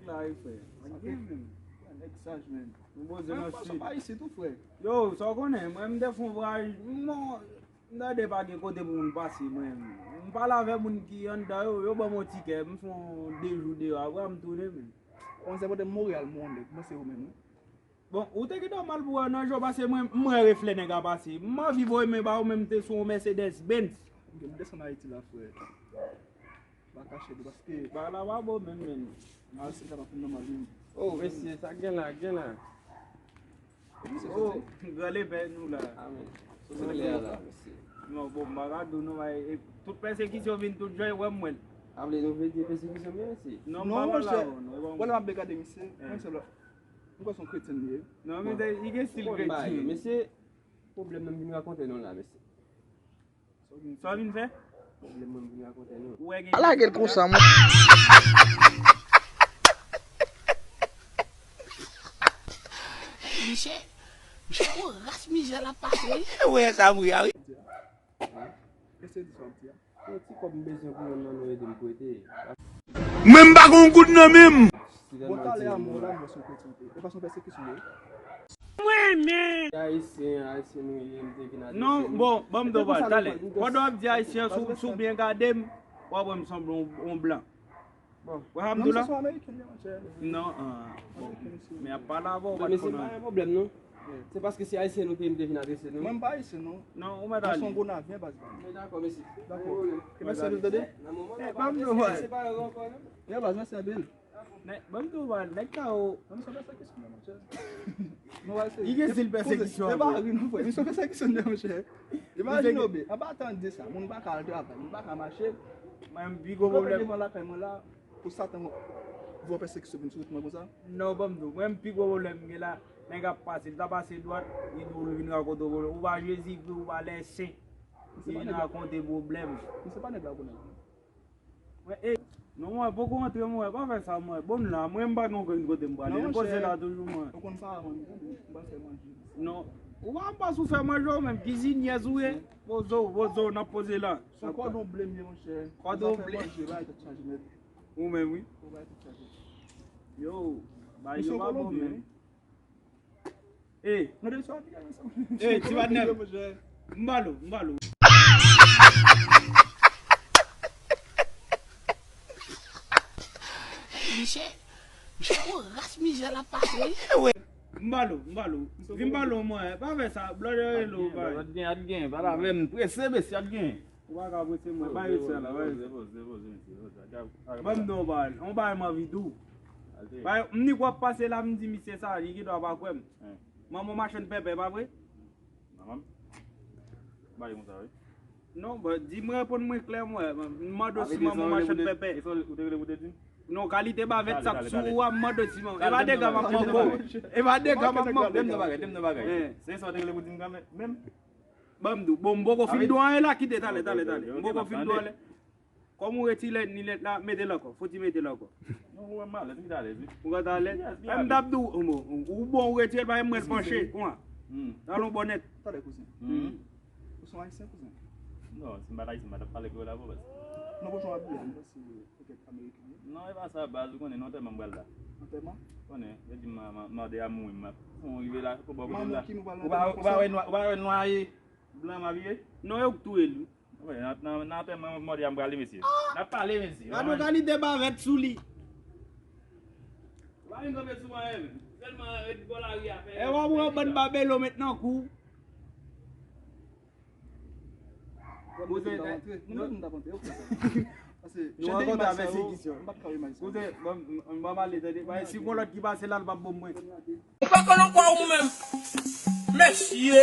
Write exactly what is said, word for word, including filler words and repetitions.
Sa e frè. Nèg saj, men. Nou poze nan sud. Yo, sa w konnen, mwen m te fon vwayaj, m tande pa gen kote pou moun pase, mwen. M pale avè moun ki anndan yo, yo ban m yon tikè, m fè yon de jou deyò, apre m tounen, men. Kòmanse pote Montréal, mon nèg, mwen se ou menm, wi. Bon, ou te gentan mal pou wè nan je w, paske mwen, m wè reflè nèg a pase. M anvi voye men ba ou, men m te sou yon Mercedes Benz. Ok, m desann Ayiti la, frè. Pa kache li, paske bagay la pa bon menm, menm. Ayiti la pa fin nòmal, menm. Oh, mesye, sa gen la, gen la. Oh, gran lepè nou la. Amen. Sou lè la, mesye. Non, bon, m pa ka di w non, bay, e, tout pèsekisyon vin tout jan, e wè m wè l. A vle nou vle di pèsekisyon vin, mesye? Non, m pa pale la, non, e pa mwen. Wè l m ap gade misye, mwen se lò. M kwè se yon kretyen li ye. Non, men li gen stil kretyen. Mesye, pwoblèm nan m vin rakonte nou la, mesye. Sa w vin fè? Pwoblèm nan m vin rakonte nou. Ou wè gen. Ala gèl konsa, mwen. Michè, michè, o ras mizè l ap pase, wi. Ou wè sa m ri a, wi. Mesye di sa w di a. Yon ti kòb m bezwen pou youn nan nou ede m prete. Mwen m pa gon goud nan men m. Bon, talè a mwen la, mwen se yon kretyen. E pa se yon pèsekisyon, non. Mwen men. Ayisyen, ayisyen nou ye, m te vin adrese nou. Non, bon, ban m di w bagay, talè. Pandan w ap di ayisyen, si w, si w byen gade m, w ap wè m sanble yon, yon blan. Bon. Wè sa m di w la? Non, misye se yon ameriken, monchè. Non, ah, bon. Men ap pale avè w, ou pa t konnen. Men se pa yon pwoblèm, non. Se paske se ayisyen nou te ye, m te vin adrese nou. Mwen, m pa ayisyen, non. Non, ou mèt ale. Mwen se yon Gonavyen, baz. Men dakò, mesye. Dakò. E mèsi anpil, tande. Nan moman nan, pa vle separe ankò, non. Ye, baz, mèsi anpil. Nèg, ban m di w, nèg sa yo. Ban m sa pèsekisyon, monchè. Nou al se. Li gen stil pèsekisyon. E pa ri, non, frè. Misye pèsekisyon, monchè. Imajine w byen. Anba tan de sa, moun pa ka al travay, moun pa ka mache. Mwen, m pi gwo pwoblèm. Devan lakay mwen la, pou Satan voye pèsekisyon vin sou wout mwen konsa. Non, ban m di w, mwen, m pi gwo pwoblèm m gen la, nèg ap pase, l ta pase dwat, li di w l vin rakonte w pwoblèm. Ou pa Jezikri, ou pa lèsen. Li vin rakonte pwoblèm. Misye pa nèg la ou konnen. Mwen, e, non, mwen, poko antre, mwen, pa fè sa, mwen. Bon, la, mwen, m pa gen okenn kote m prale. M poze la toujou, mwen. Ou konn pa avan, m pral fè manje. Non. Ou pa, m pa sou fè manje, ou menm, kizinyèz ou ye. Poze w, poze w, n ap poze la. Se yon kòdon ble m ye, monchè. Kòdon ble. Manje, bay tèt chaje nèt. Ou menm, wi. Ou bay tèt chaje. Yo, bay yo pa bon, men. Ey, ti patnè m. M ba l ou, m ba l ou. Michè, michè, o ras mizè l ap pase, wi. M ba l ou, m ba l ou. Vin ba l ou, mwen. Pa fè sa, blòdè rele w, bay. Al gen, al gen, pale avè m, prese, mesye, al gen. Ou pa ka prese mwen, bay sa la, bay sa. Poze, poze, poze, mesye, poze. Ban m di w yon bagay, yon bagay m anvi di w. Bay, m ni w ap pase la, m di misye sa, li gendwa pa kwè m. Manman w machann pèpè, pa vre? Manman m? Bay konsa, wi. Non, bon, di m, reponn mwen klè, mwen. M mande w si manman w machann pèpè. Ou te rele pou te di m? Non, kalite bavèt sa k sou ou a, m mande w si manman. E pa dega m ap manke w. E pa dega m ap manke w. Di m yon bagay, di m yon bagay. Se sa w te rele pou di m kanmenm, menm? Ban m di w. Bon, m poko fin di w anyen la, kite, talè, talè, talè. M poko fin di w anyen. Kòm ou retire ni lèt la, mete l ankò. Fouti mete l ankò. Non, ou wè m alèz, m t alèz, wi. Ou konn alèz? M t ap di w, ou bon, ou bon, ou retire l, pa gen mwen panche. Kouzen. Talon bò nèt. Talè, kouzen. Ou se yon ayisyen, kouzen? Non, si m pa t ayisyen, m pa t ap pale kreyòl avè w, baz. Non, bon, jan w abiye a, m panse ou petèt ameriken. Non, e pa sa, baz, ou konnen, nan antèman m pral la. Antèman? Konnen, yo di m, ma, ma, mande a mouri, m ap fè yon rive la, pou bò kote m la. Ou pa, ou pa wè nwa, ou pa wè nwa e blan m abiye? Non, yo k touye l, wi. Wi, nan, nan, nan antèman mande a m prale, mesye. N ap pale, mesye. Gade yon kalite bavèt sou li. Ou pa vin kanpe sou mwen, menm. Sèlman ret bò lari a fè. E w ap wè yon bann babelo met nan kou. Koze, nou rankontre avèk pèsekisyon. Koze, ban m pale, tande. Si gon lòt ki pase la, l p ap bon mwen. Ou pa konn ankò ou menm. Mesye.